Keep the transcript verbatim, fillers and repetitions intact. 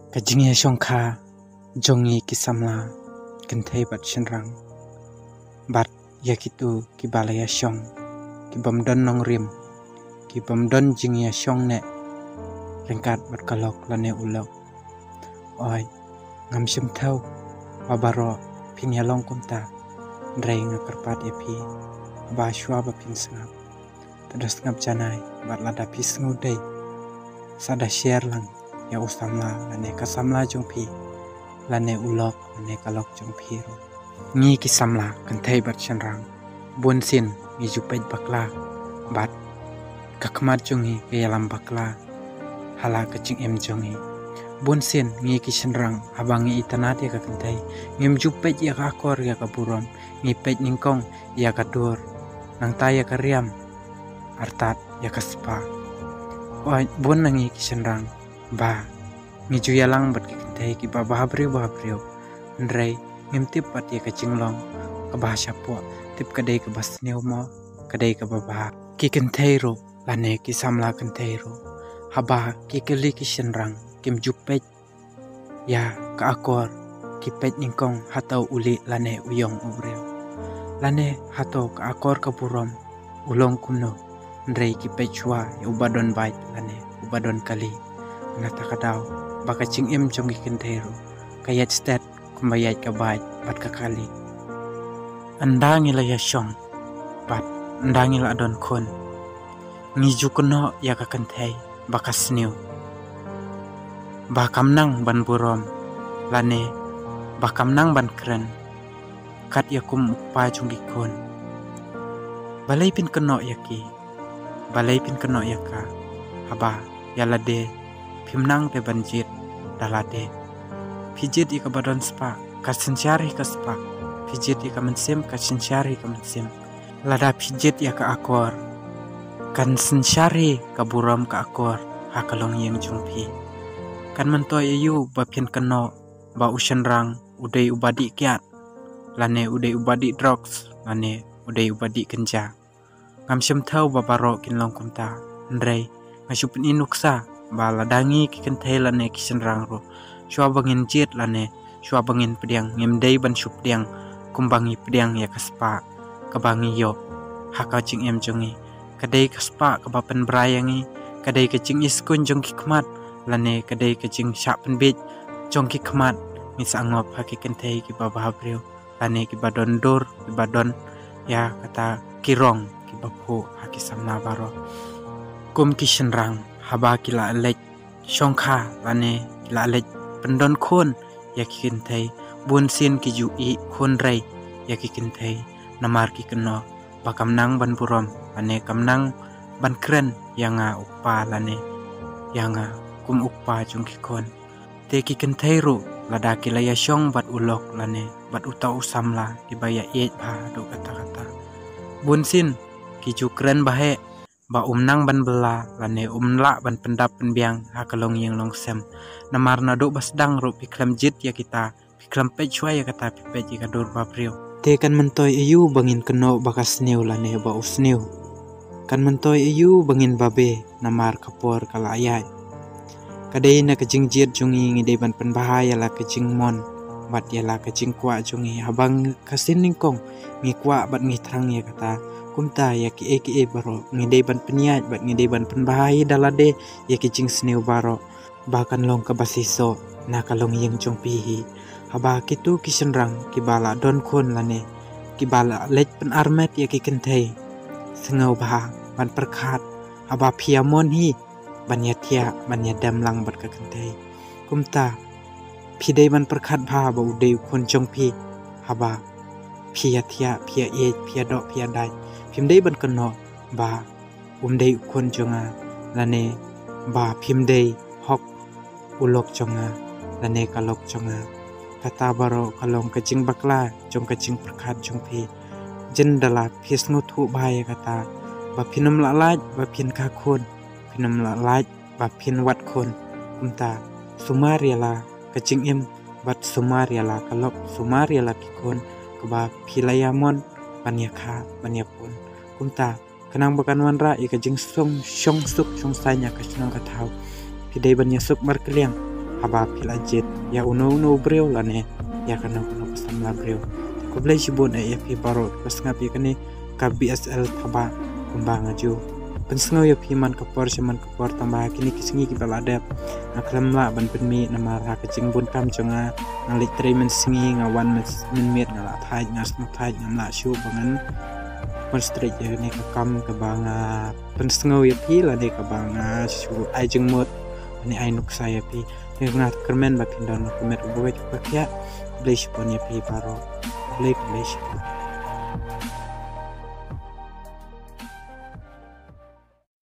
Ka jingïashongkha jong ngi ki samla kynthei bad shynrang, bad ïa kitu kiba la ïashong, kibym don nongrim, kibym don jingïashong ne ryngkat bad ka lok lane u lok. Oi, ngam shym thaw ba baroh phin ïalong kumta, hynrei nga kyrpad ïa phi ba shuwa ba phin sngap, to da sngap janai, bad lada phi sngewdei, sa da share lang ïa u samla lane ka samla jong phi, lane u lok lane ka lok jong phi ruh. Ngi ki samla kynthei bad shynrang, bun sien ngi ju peit bakla, bad ka khmat jong ngi ka ïalam bakla ha la ka jingim jong ngi. Bun sien ngi ki shynrang, haba ngi itynnad ïa ka kynthei, ngim ju peit ïa ka akor ïa ka burom, ngi peit nyngkong ïa ka dur, nangta ïa ka riam, artat ïa ka spah. Oi, bun na ngi ki shynrang ba ngi ju ïalang bad ki kynthei kiba bhabriew bhabriew, hynrei ngim tip pat ïa ka jinglong kaba shapoh, tip ka dei kaba sniew mo, ka dei kaba bha. Ki kynthei ruh lane ki samla kynthei ruh, haba ki kylli ki shynrang, kim ju peit ïa ka akor, ki peit nyngkong hato u lieh lane u ïong u briew, lane hato ka akor ka burom u long kumno, hynrei ki peit shuwa ïa uba don bike lane uba don kali. Nangta ka daw ba ka jingim jong ki kynthei ruh ka ïaid stet kumba ïaid ka bike bad ka kali. Ynda ngi la ïashong bad ynda ngi la don khun, ngi ju kynnoh ïa ka kynthei ba ka sniew, ba kam nang ban burom, lane ba kam nang ban kren, kat ïa kum u kpa jong ki khun. Balei phin kynnoh ïa ki? Balei phin kynnoh ïa ka? Haba ïa lade phim nang te ban jied da lade. Phi jied ïa kaba don spah, ka synshar hi ka spah. Phi jied ïa ka mynsiem, ka synshar hi ka mynsiem. Lada phi jied ïa ka akor, kan synshar hi ka burom ka akor ha ka longïing jong phi. Kan myntoi aïu ba phin kynnoh ba u shynrang u dei uba dih kiad, lane u dei uba dih drugs, lane u dei uba dih kynja? Ngam shym thaw ba baroh kin long kumta, hynrei nga shu pyni nuksa ba lada ngi ki kynthei lane ki shynrang ruh, shuwa ba ngin jied lane shuwa ba ngin pdiang, ngim dei ban shu pdiang kumba ngi pdiang ïa ka spah kaba ngi ïoh ha ka jingim jong ngi. Ka dei ka spah kaba pynbra ïa ngi, ka dei ka jingiskuin jong ki khmat, lane ka dei ka jingshah pynbiej jong ki khmat. Ngi sa ngop ha ki kynthei kiba bhabriew, lane kiba don dur, kiba don ïa kata ki rong kiba phuh ha ki samla baroh. Kum ki shynrang, haba ki la leit shongkha lane ki la leit pyndon khun ïa ki kynthei, bun sien ki ju ïeh khun rei ïa ki kynthei, namar ki kynnoh ba kam nang ban burom, lane kam nang ban kren ïa nga u kpa, lane ïa nga kum u kpa jong ki khun. Te ki kynthei ruh, lada ki la ïashong bad u lok lane bad uta u samla kiba ïaieit bha haduh katta katta, bun sien ki ju kren ba heh ba um nang ban bylla lane um lah ban pyndap pynbiang ha ka longïing longsem. Namar naduh ba sdang ruh phi khlem jied ïa kita, phi khlem peit shuwa ïa kata, phi peit ïa ka dur babriew. Te kan myntoi aïu ba ngin kynnoh ba ka sniew lane ba u sniew? Kan myntoi aïu ba ngin babe namar ka por ka la ïaid? Ka dei na ka jingjied jong ngi, ngi dei ban pynbha ïa la ka jingmon bad ïa la ka jingkwah jong ngi. Haba ka sien nyngkong ngi kwah bad ngi thrang ïa kata, kumta ïa kiei kiei baroh ngi dei ban pynïaid bad ngi dei ban pynbha hi da lade ïa ki jingsniew baroh, ba kan long kaba shisha na ka longïing jong phi hi. Haba kitu ki shynrang kiba la don khun lane kiba la leit pynarmet ïa ki kynthei, sngewbha ban pyrkhat haba phi ïamon hi ban ïathiah, ban ïadem lang bad ka kynthei. Kumta phi dei ban pyrkhat bha ba u dei u khun jong phi. Haba phi ïathiah, phi ïaieit, phi ïadoh, phi ïadait, phim dei ban kynnoh ba um dei u khun jong nga, lane ba phim dei hok u lok jong nga lane ka lok jong nga. Kata baroh ka long ka jingbakla jong ka jingpyrkhat jong phi. Jin da la phi sngewthuh bha ïa kata, ba phin ym lah lait ba phin kha khun, phin ym lah lait ba phin wad khun. Kumta sumar ïa la ka jingim bad sumar ïa la ka lok, sumar ïa la ki khun kaba phi la ïamon ban ïakha, ban ïapun. Kumta khnang ba kan wanrah ïa ka jingsuk, shong suk shong saiñ ha ka shnong ka thaw, phi dei ban ïasuk markylliang haba phi la jied ïa uno uno u briew lane ïa kano kano ka samla briew. Khublei shibun eh ïa phi baroh ba sngap ïa kane ka B S L Thabah kumba nga ju pynsngew ïa phi man ka por sha man ka por, tangba ha kine ki sngi kiba la dep nga khlem lah ban pynmih namar ha ka jingbun kam jong nga, nga leit trei mynsngi, nga wan mynmiet nga la thait, nga sngewthait, ngam lah shuh ba ngan concentrate ïa kane ka kam kaba nga pynsngew ïa phi lane kaba nga shu ai jingmut lane ai nuksa ïa phi. Te nga kyrmen ba phin don ka met uba weit uba khiah. Khublei shibun ïa phi baroh. Khublei, khublei shibun.